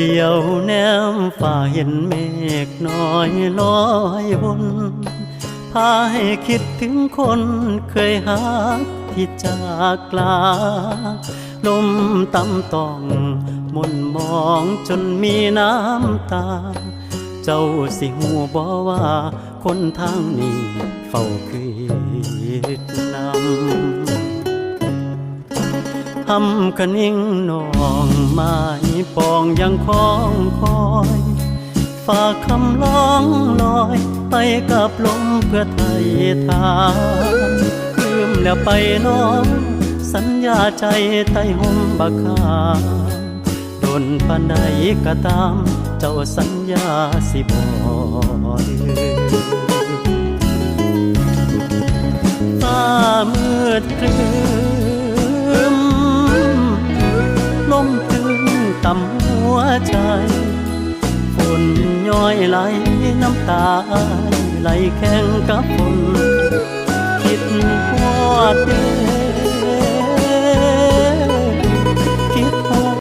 ດຽວແນມຟ້າເຫັນເມກນ້ອຍລອຍວົນ ພາໃຫ້ຄິດເຖິງຄົນເຄີຍຮັກທີ່ຈາກລາ ລົມຕ່ຳຕ້ອງໝົ່ນໝອງຈົນມີນ້ຳຕາ ເຈົ້າຊິຮູ້ບໍ່ວ່າ ຄົນທາງນີ້ເຝົ້າຄິດນຳ ຫຳຄະນິງນ້ອງໝາຍປອງຍັງຄອງຄອຍ ຝາກຄຳລ່ອງລອຍໄປກັບລົມເພື່ອໄຖ່ຖາມ ລືມແລ້ວໄປນ້ອງ ສັນຍາໃຈໃຕ້ຮົ່ມບັກຂາມ ດົນປານໃດກໍຕາມ ເຈົ້າສັນຍາຊິບໍ່ລືມ ຟ້າມືດຄຶ້ມ ລົມຕຶງຕ່ຳຫົວໃຈ ຝົນຍ້ອຍໄຫຼ ນ້ຳຕາອ້າຍໄຫຼແຂ່ງກັບຝົນ ຄິດຮອດເດີ